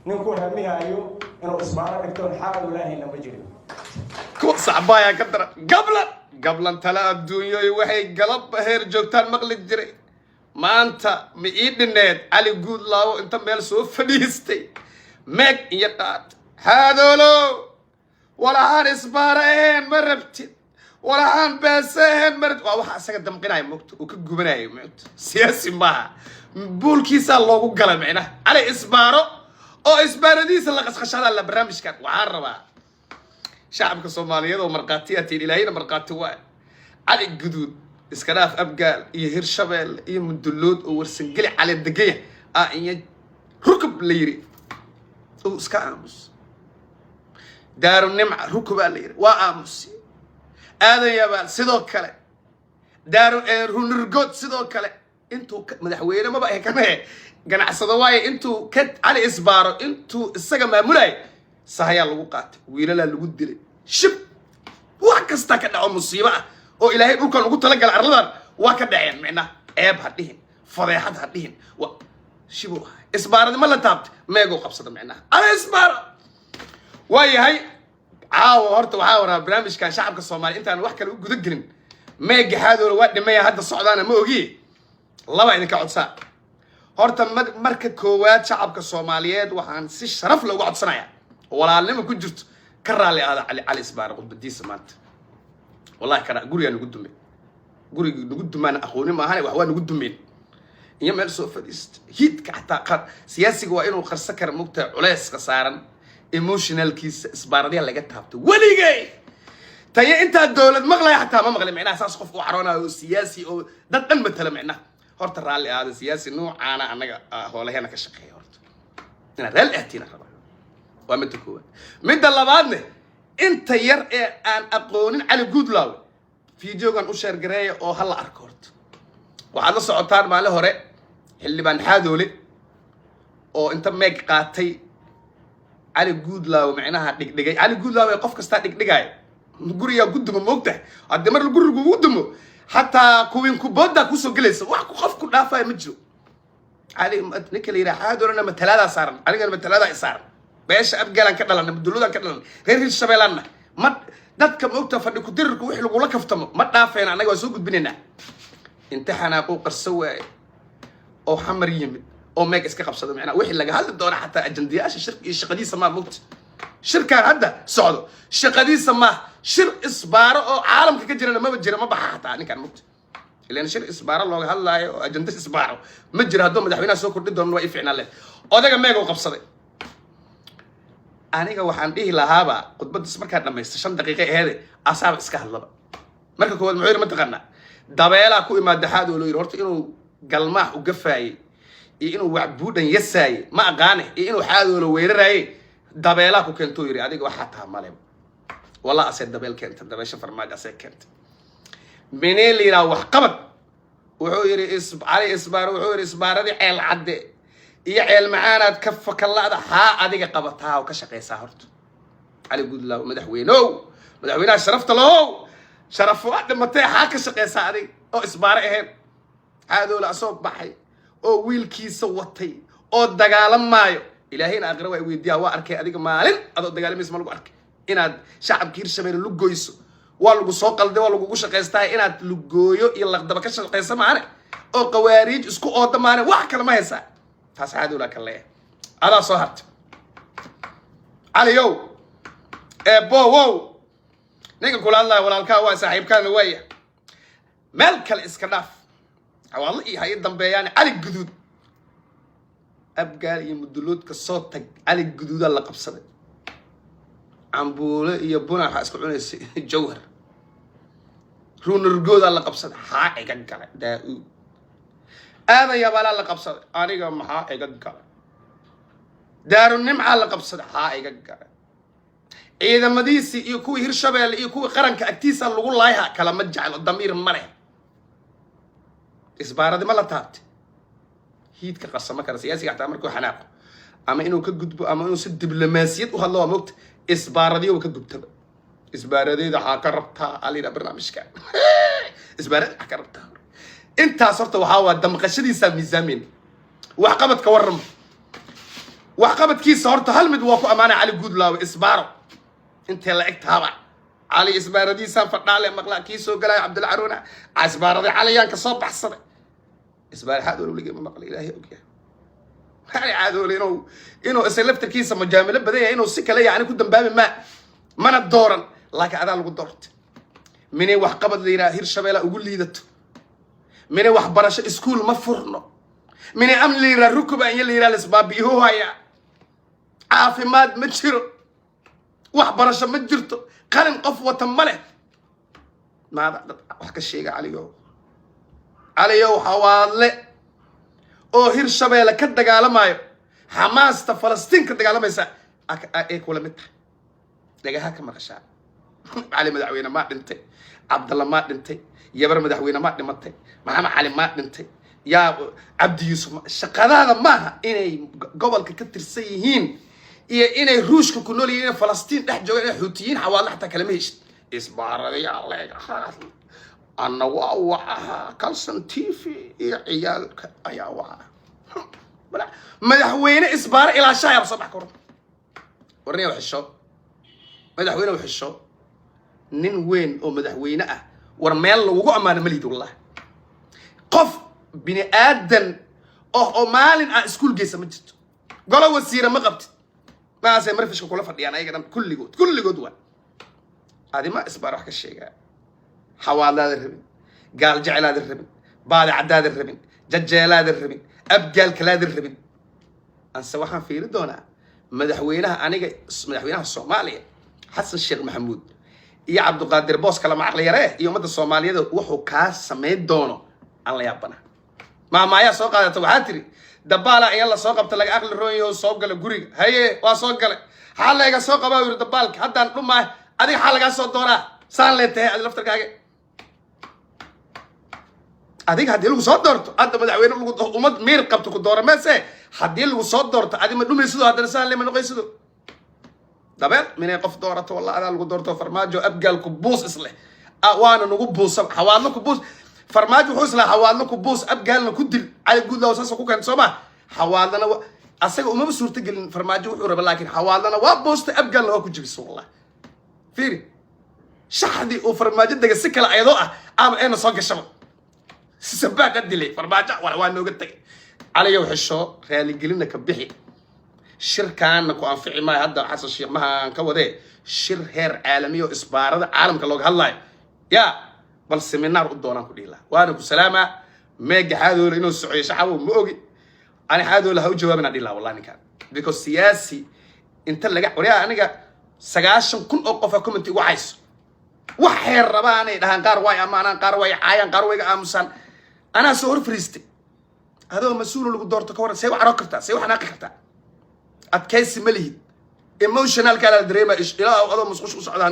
Ninku hamihaayo inuu isbaaro dhigtoon xaq u lahayna ma jirin. Kuwa sacbaayaa ka daran. Gablan gablan tala adduunyoy waxay galabba heer joogtaan maqli jiray. Maanta ma ii dhineed Cali Guudlaawo inta meel soo fadhiistay meeg iyo qaat xaadoolo, walahaan isbaara ahayn ma rabtid, walahaan beese ahayn ma rabtid. Waa waxa isaga damqinaya, mogta, uu ka gubanayo, mogta. Siyaasi maaha, buulkiisaa loogu galay micnaha. Cali isbaaro oo isbaaradiisa la qasqashadaa la barnaamijkan. Waxaan rabaa shacabka Soomaaliyeed oo markhaati atiin, Ilaahayna markhaati waay. Cali Guduud iska dhaaf, Abgaal iyo Hirshabeelle iyo Mudullood oo Warsangeli Cali degaya ah iyo rukub la yiri uu iska aamus. Daaru Nimca rukubaa la yiri, waa aamusi. Aadan Yabaal sidoo kale, Daaru Runirgood sidoo kale. Intuu madaxweyne maba ahe kane, ganacsado waaye. Intuu ka Cali isbaaro, intuu isaga maamulayay, sahayaa lagu qaatay, wiilalaa lagu dilay, shib wax kasta ka dhaco, musiibo ah oo Ilaahay dhulkan ugu talagalay arladan waa ka dhaceen. Micnaha ceeb ha dhihin, fadeexad ha dhihin, wa shibuu ahay. Isbaaradnimo la taabtay, meeguu qabsada micnaha Cali isbaaro waa yahay. Caawa horta waxaa waraa barnaamijkan shacabka Soomaaliya intaan wax kale u guda gelin, meega xaadoola waa dhimaya hadda socdaana ma ogi. Laba idinka codsaa horta. Marka koowaad, shacabka Soomaaliyeed waxaan si sharaf leh uga codsanayaa, walaalnimo ku jirto, ka raalli aada Cali Isbaare khudbadiisa maanta. Wallahi kana gurigaa nagu dumay, gurigii nagu dumaana aqooni maahane, wax waa nagu dumeen. Iyo meel soo fadhiista hiidka xataa qar siyaasiga waa inuu qarso kara, mugtahay, culeyska saaran emotionalkiisa. Isbaaradyaa laga taabto weligay tayo intaa dowlad maqlaya xataa ma maqlay micnaha saas qof u caroonayo oo siyaasi oo dad dhan matala. Micnaha horta raalli aada siyaasi nuucaana annaga hoolaheena ka shaqeeya. Horta inaad raalli ahtiina rabaa, waa midda koowaad. Midda labaadne, inta yar ee aan aqoonin Cali Guudlaawe, videogan u share gareeya oo ha la arko. Horta waxaad la socotaan maalin hore xildhibaan Xaadoole oo inta meeg qaatay Cali Guudlaawe micnaha dhigdhigay. Cali Guudlaawe qof kastaa dhigdhigaayo, gurigaa ku dumo, moogtahay. Haddii mar gurigu ugu dumo, xataa kuwin kuboodaa kusoo gelaysa, wax qof ku dhaafaya ma jiro. Cali ninka la yidhaha Xaadoolena matalaadaa saaran, anigana matalaadaa i saaran. Beesha Abgaalaan ka dhalanay, Mudulladaan ka dhalanay, reer Hirshabeellaanna ma dadka moogta fadhi ku-dirirka wixii lagula kaftamo ma dhaafayna, annaga waa soo gudbinaynaa. Inta xanaaquu qarso waaye oo Xamar yimid oo meeg iska qabsado, macnaha wixii laga hadli doona xataa ajandayaasha shirka iyo shaqadiisa maa, mogta. Shirkaan hadda socdo shaqadiisa maa, shir isbaaro oo caalamka ka jirana maba jira, ma baxa xataa ninkaan, mogta. Ilan shir isbaaro looga hadlaayo oo ajanda isbaaro ma jiro. Hadduu madaxweynaha soo kordhi doono waa ii ficnaan leh. Odaga meeg uu qabsaday, aniga waxaan dhihi lahaaba khudbadiis markaa dhamaysta, 5 daqiiqo aheede, asaaba iska hadlaba. Marka koowaad muxuu yidhi? Mataqaanaa, dabeelaa ku imaada xaad oo loo yidhi horta inuu galmaax u gafaayey iyo inuu wacbuudhan yasaayey ma aqaane, iyo inuu xaadoolo weeraraayey. Dabeelaa ku keentuu yidhi, adiga waxaa taha male. Wallah asee dabeel keenta, dabeesha Farmaajo asee keenta. Minee la yidhaha waxqabad? Wuxuu yidhi Cali Isbaar wuxuu yidhi isbaaradii Ceel Cadde iyo Ceel Macaanaad ka fakala'da haa adiga qabataa oo ka shaqaysaa. Horta Cali Guudlaaw, madaxweynow, madaxweynaha sharafta lahow, sharaf waa dhimatay, xaa ka shaqaysaa adiga oo isbaare ahayn? Caadoola asoo baxay oo wiilkiisa watay oo dagaalamaayo, Ilaahayna aakhira waa weydiiyaa. Waa arkay adiga maalin adoo dagaalamaysa ma lagu arkay? Inaad shacabka Hirshabeelle lugoyso waa lagu soo qalday, waa lagugu shaqaystaa. Inaad lugooyo iyo laqdaba ka shaqaysa maane oo qawaariij isku ooda maane, wax kale ma haysaa. Taas caadowlaa ka leeyahay. Adaa soo hartay, Caliyow eebo wow, ninka kula hadlaya walaalkaa waa, saaxiibkaana waaya. Meel kale iska dhaaf, xawaadlo iyo ha ii dambeeyaan. Cali Guduud, Abgaal iyo Muduloodka soo tag, Cali Guduudaa la qabsaday. Cambuule iyo buna waxaa isku cunaysay Jawhar. Ruunargoodaa la qabsaday, xaa iga galay? Daa-uud Aadan Yabaalaa la qabsaday, aniga maxaa iga galay? Daarunimcaa la qabsaday, xaa iga galay? Ciidamadiisii iyo kuwii Hirshabeelle iyo kuwii qaranka agtiisa lagu laayha kalama jeclo, damiir ma leh. Isbaaradima la taabtay, hiidka qarsamo kara siyaasiga xataa markuu xanaaqo ama inuu ka gudbo ama inuu si diblomaasiyad u hadlo, waa mogta, isbaaradiyo ka gubtaba. Isbaaradeeda waxaa ka rabtaa alida barnaamijka, isbaarada waxaa ka rabtaa. Intaas horta waxaa waa damqashadiisaa miisaamin. Waxqabadka warramo. Waxqabadkiisa horta hal mid waa ku ammaanay Cali Guudlaawe: isbaaro intee la eg taaba. Cali isbaaradiisaan fadhaale maqlaa, kii soo galaya Cabdilcaruuna isbaaraday, Caliyaan ka soo baxsaday. Isbaar Xaadoole weligay ma maqlay. Ilaahay ogyahay Cali Xaadoole inuu isa laftarkiisa majaamilo badan yahay, inuu si kale yacni ku dambaabi maa mana dooran, laakiin adaa lagu doortay. Minay waxqabad la yidhaha Hirshabeella ugu liidato, minay waxbarasho iskuul ma furno, minay amni la yidhaha rukuba iyo la yidhaha lisbaabi'ihuhaya, caafimaad ma jiro, waxbarasho ma jirto, qalin qof wata ma leh. Maada dad wax ka sheega? Caliyow, Caliyow, Xawaadle oo Hirshabeelle ka dagaalamayo, Xamaasta Falastiin ka dagaalamaysa ay kula mid tahay. Dhagaha ka maqashaa. Cali madaxweyne maa dhintay, Cabdalla maa dhintay, Yabar madaxweyne maa dhimatay, Maxamed Cali maa dhintay, yaa Cabdi Yuusuf. Shaqadaada maaha inay gobolka ka tirsan yihiin iyo inay Ruushka ku nool yihiin, inay Falastiin dhex joogaan, inay Xuutiyiin, Xawaadle xataa kalama heshid. Isbaaradayaa leega anna waa wacaha Calson TV iyo ciyaalka ayaa waca. Madaxweyne isbaaro ilaashaha soo bax karo. Warniya xisho, madaxweyne xisho, nin weyn oo madaxweyne ah. War meel lagugu ammaano ma lihid wallah. Qof bini aadan oo maalin ah iskuul geysa ma jirto, golo wasiira ma qabtid, maasay marfishka kula fadhiyaan ayaga dhan kulligood, kulligood. Waa adima isbaar wax ka sheegaa. Xawaadlaada rabin, gaal jeclaada rabin, baadi caddaada rabin, jajeelaada rabin, abgaalkalaada rabin. Anse waxaan fiiri doonaa madaxweynaha, aniga madaxweynaha Soomaaliya Xasan Sheekh Maxamuud iyo Cabdiqaadir Boos kala macaqli yaree iyo ummadda Soomaaliyeed wuxuu kaa samayn doono aan la yaabana. Maamaayaa soo qaadata, waxaa tiri dabaala in la soo qabta laga aqli roonyaho soo gala guriga. Haye, waa soo galay, xaa layga soo qabaa? Yiri dabaalka haddaan dhumaay. Adiga xaa lagaa soo doonaa? Saan lee tahay adi laftarkaaga. Adiga haddii lagu soo doorto hadda madaxweyne, lagu ummad miir qabto ku doora meese. Haddii lagu soo doorto, adi ma dhumaysido? Haddana saan lee ma noqaysido? Dabeel minay qof doorato walla adaa lagu doorto. Farmaajo abgaal ku buus isleh, waana nagu buusa, Xawaadlo ku buus. Farmaajo wuxuu islahaa Xawaadlo ku buus, Abgaalna ku dil. Cali Guudlaaw saasa ku keenta soo ma? Xawaadlana asaga umaba suurtagelin Farmaajo wuxuu raba, laakiin Xawaadlana waa buustay, Abgaalna waa ku jibisa wallah. Fiiri shaxdii uu Farmaajo dega si kale ayadoo ah ama ayna soo gashaba sabaad a dilay Farmaajo waa nooga tegay. Caliyow xisho, raaligelinna ka bixi. Shirkaana ku anfici maayo hadda. Xasan Sheekh mahaan ka wadee shir heer caalamiya oo isbaarada caalamka looga hadlaayo, yaa bal seminaar u doonaan ku dhihi lahaa. Waana ku salaamaa. Meega Xaadoole inuu socoyo shacabo ma ogi. Ani Xaadoole ha u jawaabin aan dhihi lahaa wallahi ninkaan, because siyaasi inta laga waryaa. Aniga 90,000 oo qofa comment igu cayso, waxay rabaanay dhahaan. Qaar way ammaanaan, qaar way caayaan, qaar way iga aamusaan. Anaa soo hor fariistay adoo mas-uul lagu doorto. Ka waran? See u caroo kartaa? See u xanaaqi kartaa? Adkaysi ma lihid, emotionalkaa la dareema. Ilaa adoo musqush u socda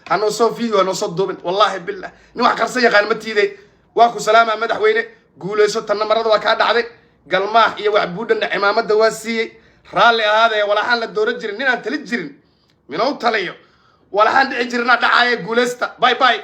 hanoosoo video hanoosoo duubin. Wallahi billah, nin wax qarsan yaqaan ma tiiday. Waa ku salaamaa madaxweyne, guuleyso. Tanna marada waa kaa dhacday. Galmaax iyo waxbuudhanna cimaamada waa siiyey. Raalli ahaadee, walaxaan la dooran jirin ninaan tali jirin minow taliyo, walaxaan dhici jirina dhacaaya. Guuleysta, bye bye.